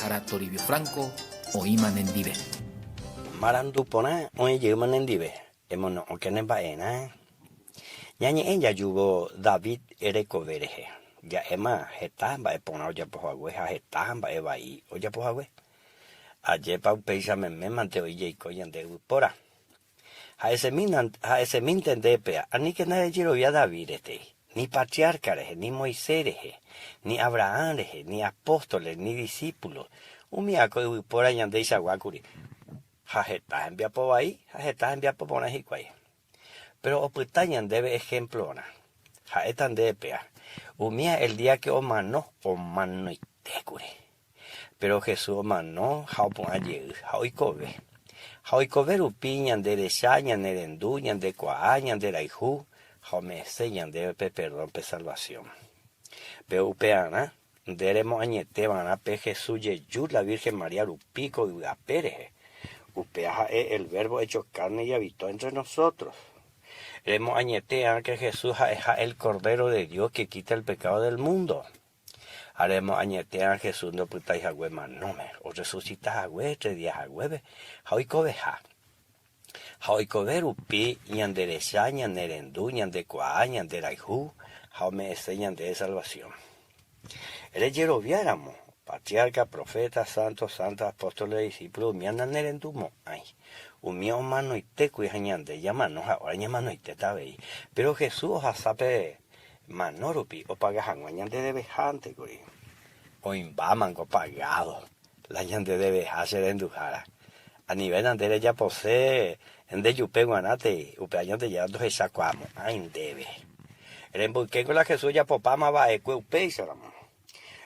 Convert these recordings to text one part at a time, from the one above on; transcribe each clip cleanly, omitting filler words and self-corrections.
Mbo'ehára Toribio Franco oĩma nendive. Marandu porã oĩ jeýma nendive, emono'õke ne mba'erã. Ñañe'ẽ jajúvo David rekove rehe, ja'éma heta mba'e porã ojapo hague ha heta mba'e vai ojapo hague. Ajépa upéicha memémante oĩ jaiko ñande yvypóra. Ha'esemínte nde péa, aníkena rejerovia David retei, ni patriarca rehe, ni Moisés rehe, ni Abraham rehe, ni apóstoles, ni discípulos, umi ako yvypóra ñandeichagua kuri, ha heta hembiapo vai ha heta hembiapo porã hikuái. Péro opyta ñandéve ejemplorã. Ha'éta nde péa, umía el día que omano, omanoite kuri. Péro Jesús omano ha opu'ã jey, ha oikove. Ha oikove rupi ñande recha, ñane rendu, ñande kuaa, ñande rayhu, ha ome'ẽse ñandéve pe perdón, pe salvación. Péro upearã, nde remoañete va'erã pe Jesús jeju la Virgen María rupi ko yvy ape rehe. Upéva ha'e el Verbo hecho carne y habitó entre nosotros. Remoañete va'erã que Jesús ha'eha el Cordero de Dios que quita el pecado del mundo. Ha remoañetéva Jesús ndopytái hague manóme, orresusita hague tre día haguépe ha oikoveha. Ha oikove rupi ñande recha, ñane rendu, ñande kuaa, ñande rayhu ha ome'ẽse ñandéve salvación. Rejeroviáramo, patriarca, profeta, santo, santa, apóstoles, discípulos, umía nanerendumo'ãi. Umía omanoitékuri ha ñande ñamano ha óra ñamanoitéta avei. Péro Jesús ohasa pe Mano rupi opaga hag̃ua ñande devehánte kuri. Oĩmbámango pagádo la ñande deveha che renduhára. Anivéna nde rejapose nde jupe g̃uarãtei, upe año Ñandejára ndohechakuaamo'ãi ndéve. Remboykéngo la Jesús ojapopáma va'ekue upéicharamo.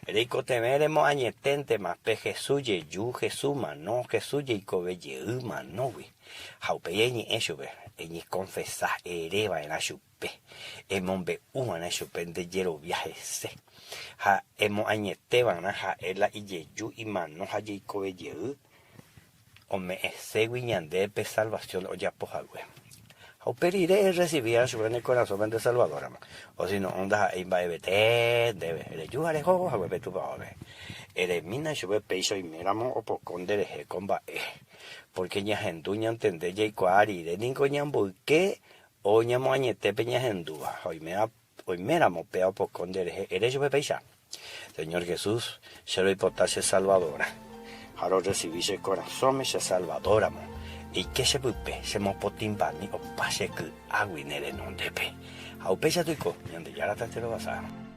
Reikotevẽ remoañeténtema pe Jesús jeju, Jesús mano, Jesús jeikove jey manógui. Ha upéi eñe'ẽ chupe, eñekonfesa ere va'erã chupe. Pe, emombe'u va'erã chupe nde jerovia hese, ha emoañete va'erã ha'e la ijeju imano ha jeikove jey ome'ẽségui ñande pe salvación ojapo hague. Ha upe rire erresivi va'erã chupe ne korasõme nde Salvador ramo, osino'õ ndaha'éi mba'evete ndéve, reju ha reho hague pe tupaópe. Eremína chupe péicha oiméramo opoko nderehe ko mba'e, pórke ñahendu ñantende jaikuaa rire niko ñamboyke Oñemoañete pe ñahendúva, ha oiméva oiméramo péva opoko nde rehe, ere chupe péicha, Señor Jesús, che roipota che Salvadorã, ha rorresivi che korasõme che Salvador ramo, eike che pype, chemopotĩmbami opa che ky'águi ne renondépe. Ha upéicha toiko, Ñandejára tanterovasa.